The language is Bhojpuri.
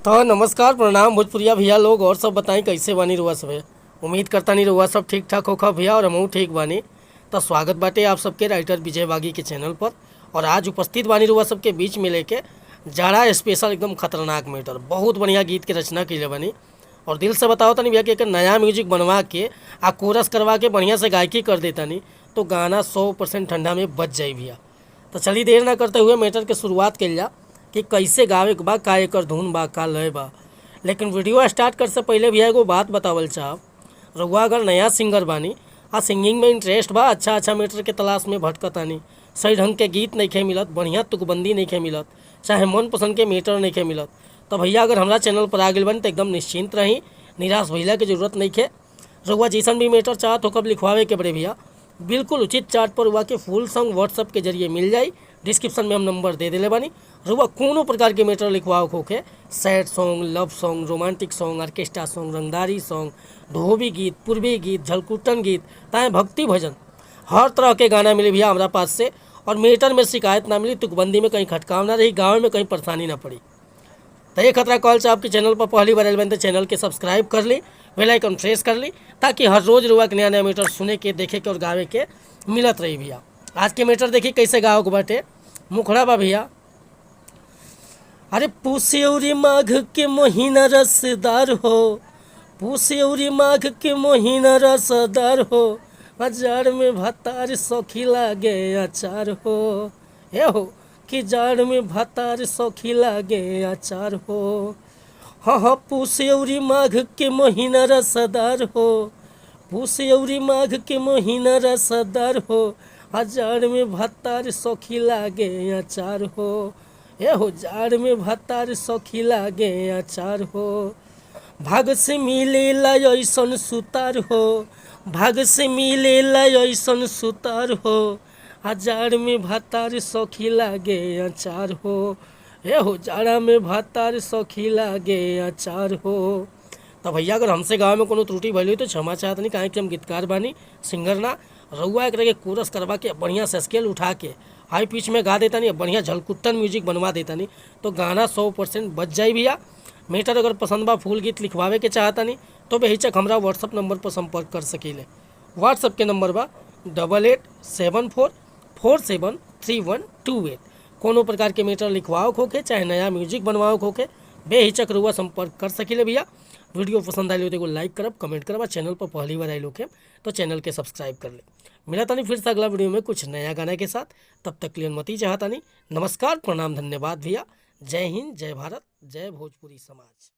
तो नमस्कार, प्रणाम भोजपुरिया भैया लोग। और सब बताई, कैसे बानी रुआ सब? उम्मीद करता नहीं रुआ सब ठीक ठाक होखा भैया, और हमहू ठीक बानी। तो स्वागत बाटे आप सबके राइटर विजय बागी के चैनल पर। और आज उपस्थित बानी रुआ सबके बीच में लेके जाड़ा स्पेशल एकदम खतरनाक मैटर, बहुत बढ़िया गीत के रचना कैले बानी। और दिल से बताओ तनी भैया कि एकर नया म्यूजिक बनवा के आ कोरस करवा के बढ़िया से गायकी कर देतानी तो गाना 100% ठंडा में बच जाई भैया। तो चलिए, देर ना करते हुए मैटर के शुरुआत कइल जा कि कैसे गावे के बा, का एकर धुन बा, का लय बा। लेकिन वीडियो स्टार्ट कर से पहले भैया एगो बात बतावल चाहब। रउआ अगर नया सिंगर बानी आ सिंगिंग में इंटरेस्ट बा, अच्छा अच्छा मैटर के तलाश में भटकतानी, सही ढंग के गीत नइखे मिलत, बढ़िया तुकबंदी नइखे मिलत, चाहे मनपसंद के मैटर नइखे मिलत, तो भैया अगर हमरा चैनल पर आ गइल बानी तो एकदम निश्चिंत रही, निराश भइला के जरूरत नइखे। रउआ जैसन भी मैटर चाहत हो कब लिखवावे के पड़े भैया, बिल्कुल उचित चार्ज पर रउआ के फुल सॉन्ग व्हाट्सअप के जरिए मिल जाई। डिस्क्रिप्शन में हम नंबर दे देले बानी। रउआ कोनो प्रकार के मैटर लिखवाओ होखे, sad song, love song, romantic song, orchestra song, रंगदारी सॉन्ग, धोबी गीत, पूर्वी गीत, झलकुटन गीत, ताए भक्ति भजन, हर तरह के गाना मिली भैया हमरा पास से। और मैटर में शिकायत ना मिली, तुकबंदी में कहीं खटकाव ना रही, गाँव में कहीं परेशानी ना पड़ी। तो ये खतरा कॉल चाहब कि चैनल पर पहली बार आइल बानी तो चैनल के सब्सक्राइब कर ली, बेल आइकन प्रेस कर ली, ताकि हर रोज रुआ के नया नया मैटर सुने के, देखे के और गावे के मिलत रही भैया। आज के मैटर देखी कैसे गाओ के बाटे। मुखड़ा बा भैया। अरे पूस अउरी माघ के महीना रसदार हो, पूस अउरी माघ के महीना रसदार हो, बाजार में भतार सखी लागे अचार हो। ए हो कि जाड़ में भतार सखी लागे अचार हो। हाँ हाँ, पूस अउरी माघ के महीना रसदार हो, पूस अउरी माघ के महीना रसदार हो, आ जाड़ में भतार सखी लागे अचार हो। ए हो, जाड़ में भतार सखी लागे अचार हो। भाग से मिलेला ऐसन सुतार हो, भाग से मिलेला ऐसन सुतार हो, आ जाड़ में भतार सखी लागे अचार हो। ए हो, जाड़ा में भतार सखी लागे अचार हो। तो भैया अगर हमसे गाँव में कोनो त्रुटि भइल होई तो क्षमा चाहत नहीं, काहे कि हम गीतकार बानी, सिंगर ना। रउआ एकरा के कोरस करवा के बढ़िया से स्केल उठा के हाई पिच में गा देतानी, बढ़िया झलकुट्टन म्यूजिक बनवा देतानी तो गाना 100% बच जाई भैया। मैटर अगर पसंद बा, फुल गीत लिखवावे के चाहतानी तो बेहिचक हमरा व्हाट्सअप नंबर पर संपर्क कर सकीले। व्हाट्सअप के नंबर बा 8874473128। कोनो प्रकार के मैटर लिखवाओ होखे, चाहे नया म्यूजिक बनवाओ होखे, बेहिचक रुआ संपर्क कर सकीले भैया। वीडियो पसंद आइल हो तो एगो लाइक करब, कमेंट करब आ चैनल पर पहली बार आइल होखे तो चैनल के सब्सक्राइब कर ले। मिला तानी फिर से अगला वीडियो में कुछ नया गाना के साथ। तब तक के लिए अनुमति चाहतानी। नमस्कार, प्रणाम, धन्यवाद भैया। जय हिंद, जय भारत, जय भोजपुरी समाज।